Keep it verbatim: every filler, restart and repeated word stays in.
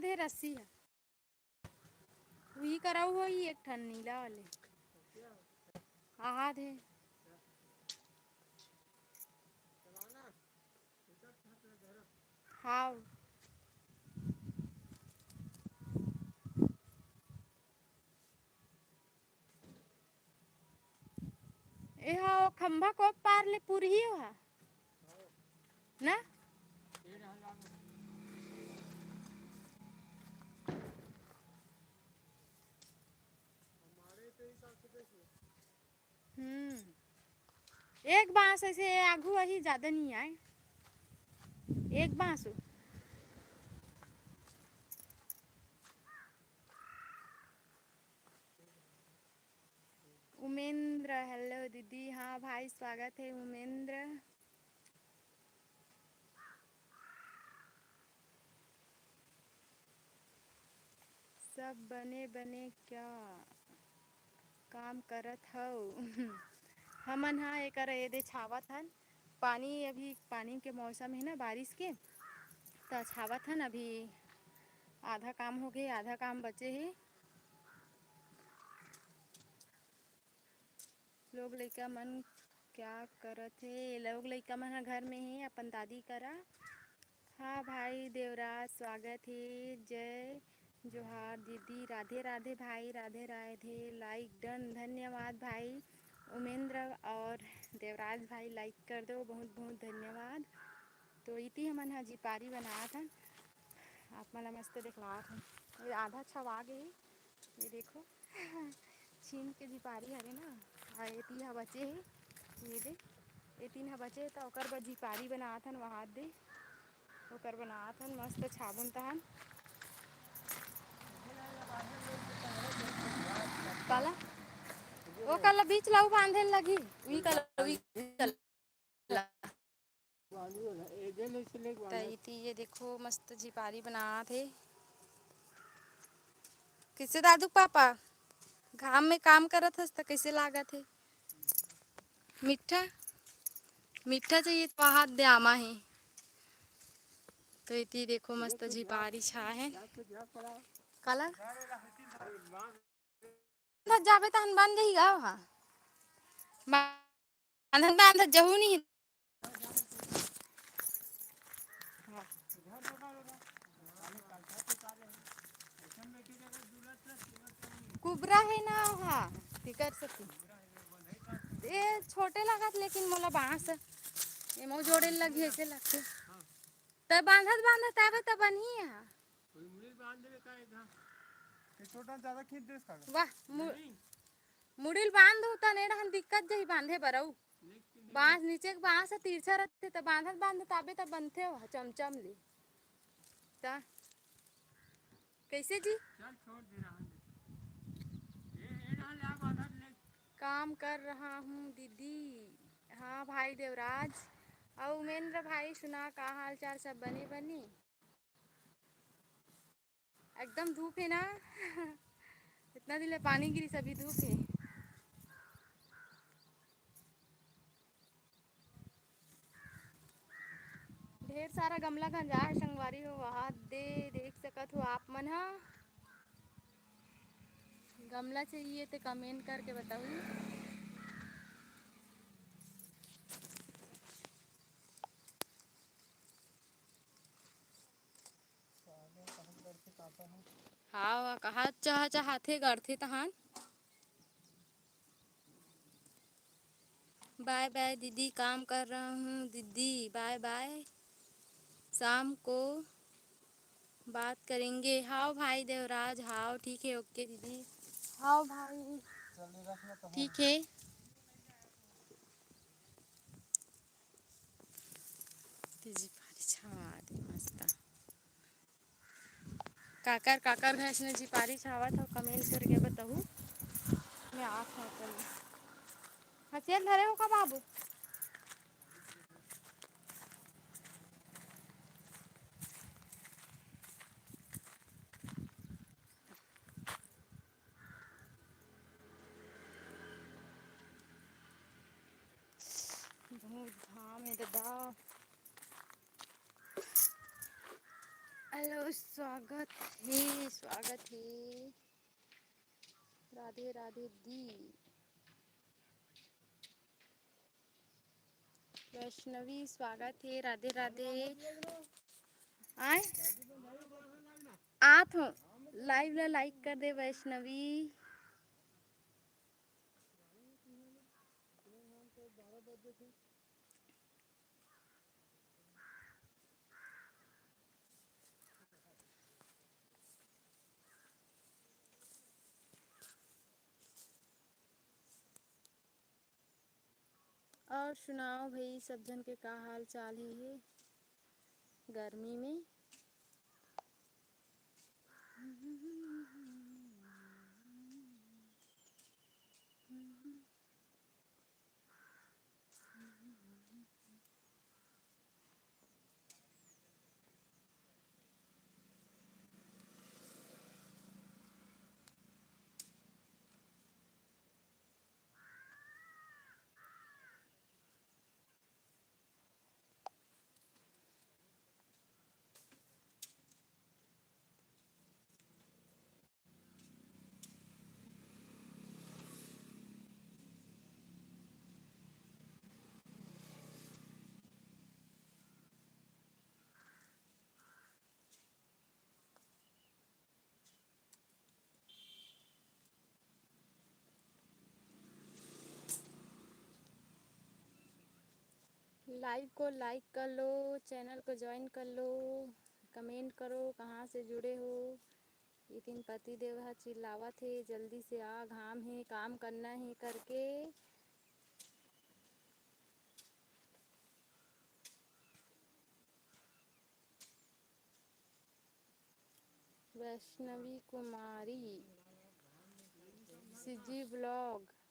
दे रस्सी ह। उही करा होही एक ठन नीला वाले। आहा दे। हाव। ए हा, ओ खंभा को पार ले पुरही हो हा। ना? हम्म। एक बांस ऐसे आगू वही ज्यादा नहीं आए। एक बांस हो। उमेंद्र, हेलो दीदी। हाँ भाई, स्वागत है उमेंद्र। सब बने बने क्या काम करत हव? हमन ह एकर एदे छावत हन। पानी, अभी पानी के मौसम है ना, बारिश के, त छावत हन। अभी आधा काम हो गए, आधा काम बचे है। लोग लइका मन क्या करत हे? लोग लइका मन ह घर में हे, अपन दादी करा। हाँ भाई देवराज, स्वागत हे। जय जोहार दीदी, राधे राधे भाई, राधे राधे। Like done, धन्यवाद भाई उमेंद्र और देवराज भाई, like कर दो, बहुत बहुत धन्यवाद। तो इति हमन ह झिपारी बनात हन, आप मन ला मस्त देखलात हन। ये आधा छवा गे हे, ये देखो। छीन के झिपारी हरे ना, अउ एती ह बचे हे, ये दे, एती ह बचे हे, त ओकर बर झिपारी बनात हन, वहाद दे, ओकर बनात हन, मस्त छाबुन तहन। काला? ओकर ला बीच ला बांधे लगही, उही काला, उही काला। त इति ये देखो, मस्त झिपारी बनात हे। किसे दादू पापा, घाम में काम करत हस त कइसे लागत हे? मीठा, मीठा चाहिए तो हाथ दे, आमा हे। तो इति देखो, मस्त झिपारी छा हे। काला? बांधत जाबे तहन बन जही गा ओहा। बांधत बांधत जहू नहीं। कुबरा है ना ओहा, तेकर सेती। ए छोटे लागत, लेकिन मोला बांस ए मो जोड़े लगी ऐसे लगथे। त बांधत बांधत आबे त बनही हा। कोई मुड़ी बांध देवे का इधर? ये छोटा ज्यादा खींच दे इसका। वाह, मु-, नहीं। मुड़ील बांध दो, त नेड़ा हम दिक्कत जही बांधे बरऊ। नहीं, नहीं। बांस नीचे के बांस ह तिरछा रहथे, त बांधत बांधत आबे त बनथे हो चमचम ले। त कैसे जी? चल, छोड़ दे, रहन दे। ए, ए, रहन ले, आ, बांधत ले। काम कर रहा हूँ दीदी। हाँ भाई देवराज, अउ उमेंद्र भाई, सुना का हाल चाल, सब बने बने? एकदम धूप हे ना। इतना दिन ले पानी गिरी, सभी धूप हे। ढेर सारा गमला गंजा हे संगवारी हो, वहा दे देख सकत हो आप मन हा। गमला चाहिए ते comment करके बताहू। हाँ, कहा चहा चहाथे गढ़थे तहान। बाय बाय दीदी, काम कर रहा हूँ दीदी, बाय बाय, शाम को बात करेंगे। हाव भाई देवराज, हाव ठीक है, ओके दीदी। हाव भाई, ठीक है। तेजी पारी छा दे मस्त। काकर काकर घर अइसने झिपारी छावत हो, comment करके बताहू। मैं आँख में अपन हँसिया धरे हो का बाबू? बहुत घाम है दादा। हेलो, स्वागत हे, स्वागत हे। राधे राधे दी। वैष्णवी, स्वागत हे, राधे राधे। आय, आत हूँ, live ला like कर दे वैष्णवी। और सुनाओ भाई, सब झन के का हाल चाल हे, हे गर्मी में? Live को like कर लो, channel को join कर लो, comment करो कहाँ से जुड़े हो। ये दिन पति देव ह चिल्लावत हे, "जल्दी से आ, घाम हे, काम करना हे," करके। वैष्णवी कुमारी, CG vlog।